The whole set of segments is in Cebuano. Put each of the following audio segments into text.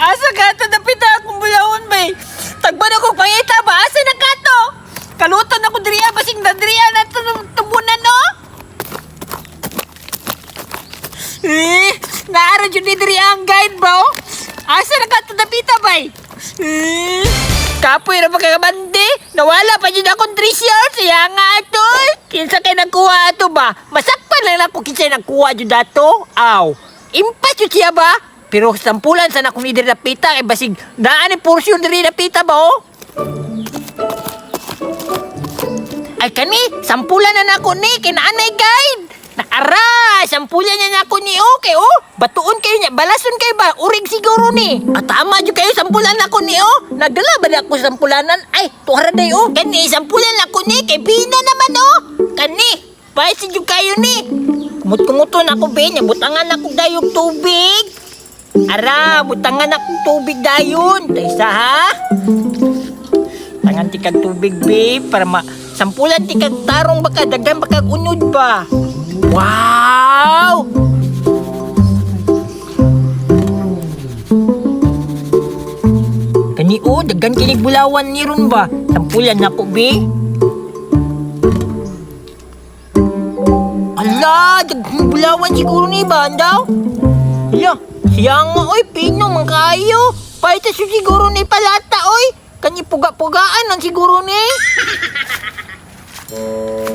Asa ka ito dapita akong bulawan bay? Tagban ako pangita ba? Asa na ka to? Kaluton ako diriya basing na diriya na tubunan no? Eh, naara jud ni diriya ang guide ba? Oh? Asa na ka to dapita bay? Eh, kapoy ra ba kagabandi? Nawala pa jud akong treasure. Siya nga ato. Kinsa kay nagkuha ato ba? Masakpan lang ako kinsa nagkuha jud ato. Aw. Impas jud siya ba? Pero sampulan sana kung diri napita eh basig daan ni porsyon diri napita ba oh? Ay kani, sampulan na nako ni kay naanay guide. Naara, sampulan na nako ni okay oh. Batuon kayo niya, balason kayo ba? Urig siguro ni. At tama jud kayo sampulan nako ni oh. Nagdala ba na ako sampulanan? Ay, tuara day oh. Kani sampulan nako ni kay Bina naman oh. Kani, paisi jud kayo ni. Kumut-kumuton ako be, nya butangan ako dayog tubig. Ara, butangan akong tubig dayon. Taysa ha. Tangan ti kag tubig, babe, para ma sampulan ti kag tarong baka daghan baka unod ba. Wow! Kani o, daghan kinig bulawan ni ron ba? Sampulan nako, be. Ala, daghan bulawan siguro ni ba, andaw? Ala, siya nga, oy, pino man kaayo. Paita siya siguro ni palata, oy. Kani puga-pugaan ang siguro ni.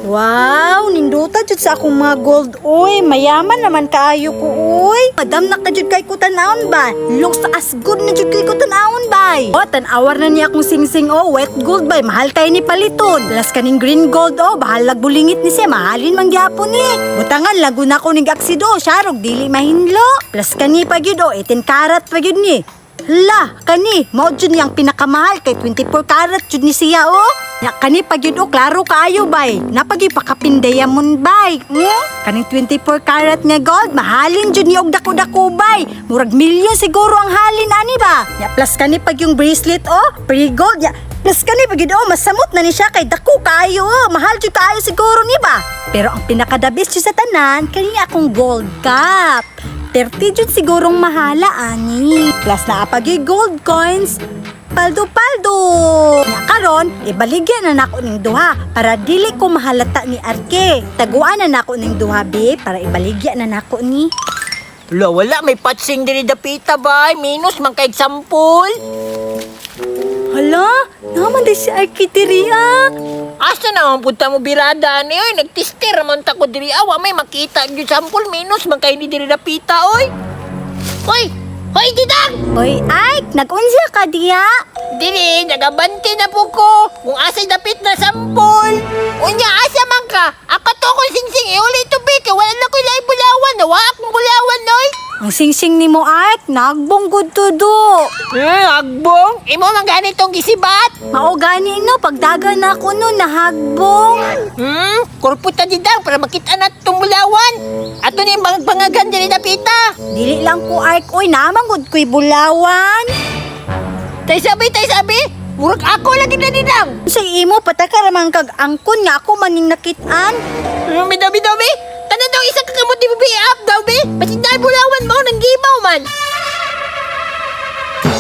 Wow, ninduta jud sa akong mga gold oy. Mayaman naman kaayo ko oy. Madam na ka jud kay ko tan-awon ba? Looks as good na jud kay ko tan-awon bay. O tan-awar na niya akong singsing oh, white gold bay. Mahal kay ni paliton. Plus kaning green gold oh, bahalag bulingit ni siya, mahalin man gyapon ni. Butangan laguna ko ning aksido, siya dili mahinlo. Plus kani pa gyud oh, 18 karat pa gyud ni. Hala, kani, mao jud niyang pinakamahal kay 24 karat jud ni siya oh. Ya kani pag yun oh, klaro kaayo bay. Napagi pakapin diamond bay. Kaning 24 karat nga gold, mahalin jud ni og dako-dako bay. Murag milyon siguro ang halin ani ba. Ya plus kani pag yung bracelet oh, pre gold ya. Plus kani pag yun oh, masamot na ni siya kay dako kaayo oh. Mahal jud kaayo siguro ni ba. Pero ang pinaka-the best jud sa tanan, kani akong gold cup. 30 jud sigurong mahala ani. Plus naapagi gold coins. Paldo-paldo. Nya karon, ibaligya na nako ning duha para dili ko mahalata ni Arke. Taguan na nako ning duha be para ibaligya na nako ni. Wala, wala, may patsing diri dapita bay. Minus man kay sampul. Hala, naman di si Arke diri ah. Asa na ang punta mo birada ni oy, nagtister man ta ko diri awa may makita gyud sampul minus man kay ni diri dapita oy. Hoy, hoy didang. Hoy Ike, nag-unsa ka diya? Dili, nagabante na po ko. Kung asa'y dapit na sampol. Unya, asa man ka? Ako to kong singsing, iuli to be, kay wala na ko'y laing bulawan. Nawa akong bulawan, noy. Ang singsing ni mo Ike, nagbonggod todo. Eh, agbong. Imo man ganitong gisibat. Mao gani no, pagdagan na ako no, nahagbong. Kurputa di daw para makita na itong bulawan. Ato ni yung bangagan dili dapita. Dili lang ko Ike, oy namangod ko'y bulawan. Tay sabi. Murag ako lagi na didang. Sa imo pataka ramang kag angkon nga ako maning nakit-an. Dabi, dabi. Tanan daw isa ka kamot di mo up daw, be. Basin dahil bulawan mo, nang gibaw man.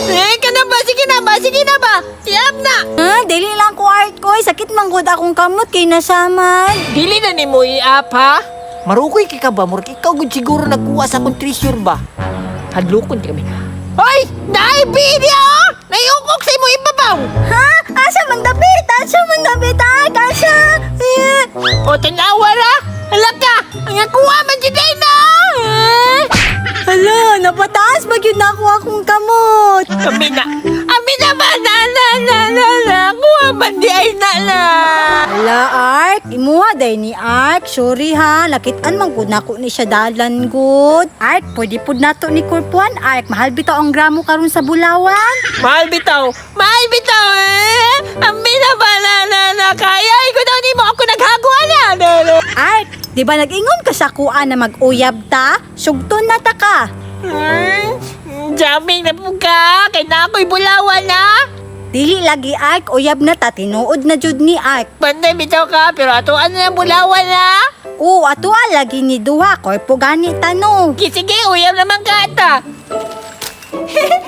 Eh, ka na ba? Sige na ba? Sige na ba? I-up na. Ha, dili lang ko art ko. Sakit man gud akong kamot kay nasaman. Dili na nimo i-up, ha? Marukoy kay ka ba? Murag ikaw gud siguro nagkuha sa akong treasure ba? Hadlokon kami. Hoy! Naay video! Naiukok sa imo ibabaw! Ha? Asa man dapit? Asa man dapit? Ay, asa? Eh. O tanawa ra! Hala ka! Ang nakuha man jud ay na! Eh? Hala, napataas ba gyud na ako akong kamot? Kami na! Ami na ba? Na na na na na! Kuha man di ay na na! Hala, Ark. Imuha day ni Ark. Sorry ha, nakit-an man gud nako ni siya dalan gud. Ark, pwede pud nato ni Kurpuan. Ark, mahal bitaw ang gramo karon sa bulawan. Mahal bitaw! Mahal bitaw eh! Ami na ba? Na na na! Kaya ikaw daw nimo ako naghagwa na! Na, na. Ark, di ba nag-ingon ka sa kuan na mag-uyab ta? Sugton na ta ka. Jamming na po ka! Kay na ako'y bulawan na! Dili lagi Ark, uyab na ta, tinuod na jud ni Ark. Panday bitaw ka, pero ato ano na bulawan na? Oo, ato lagi ni duha, korpo gani tano. Sige, uyab naman ka ata.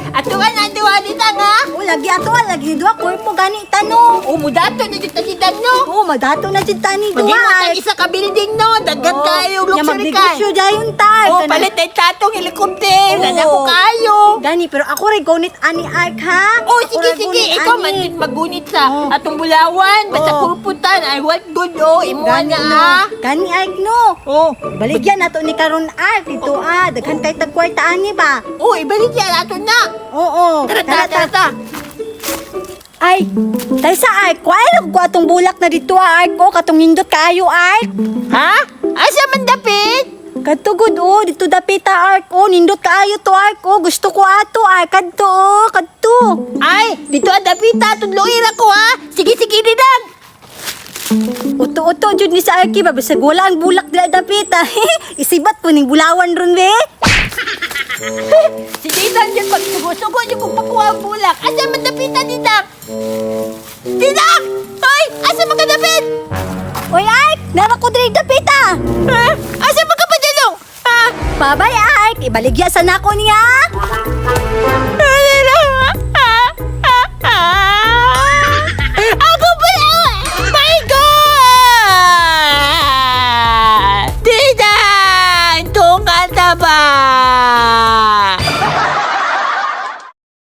Atuan na duha dito nga. Oh, lagi ato ah, lagi duha kurpo gani tano. O mudato na jud ta si Dan no. Oh, madato na jud tani duha. Maghimo tag isa ka building no, daghan kayo Nya luxury kay. magnegosyo dayon ta. Oh, palit ay tatong helicopter. Oo. Dada ko kayo. Gani, pero ako ray gonit ani Ark ha. Oh, Ako sige, ray sige. gunit Ikaw ani. man din magunit sa Oo. atong bulawan. Basta Oo. kurputan. I want good, oh. Imuha Gani na, no. ah. Gani Ark no. Oh. Baligyan nato ni karon Ark dito ah. Daghan kay tag kwarta ani ba? Oh, ibalik yan. Ato na. Oo. Tara, tara, tara, tara. Ay, tay sa Ark, kuha ko atong bulak na dito ah, Ark. Oh, katong nindot kaayo Ark. Ha? Asa man dapit? Katugod oh, dito dapita Ark. Oh, nindot kaayo to Ark. Oh, gusto ko ato Ark. Kadto oh, kadto. Ay, dito ang dapita. Tudloin ako, ha? Sige, sige, didang. Uto-uto jud ni sa Arki ba bisag wala ang bulak dila dapita. Isibat ko ning bulawan ron be. Si Didang yun, pagsugo-sugo yun kung pakuha ang bulak. Asa man dapita, Didang? Didang! Ay, asa man ka dapit? Oy Ark, nara ko diri dapita. Ha? Asa man ka pa dyan, ha? Babay Ark, ibaligya sa nako niya. Ako pala! My God! Didang! Tunga ta ba?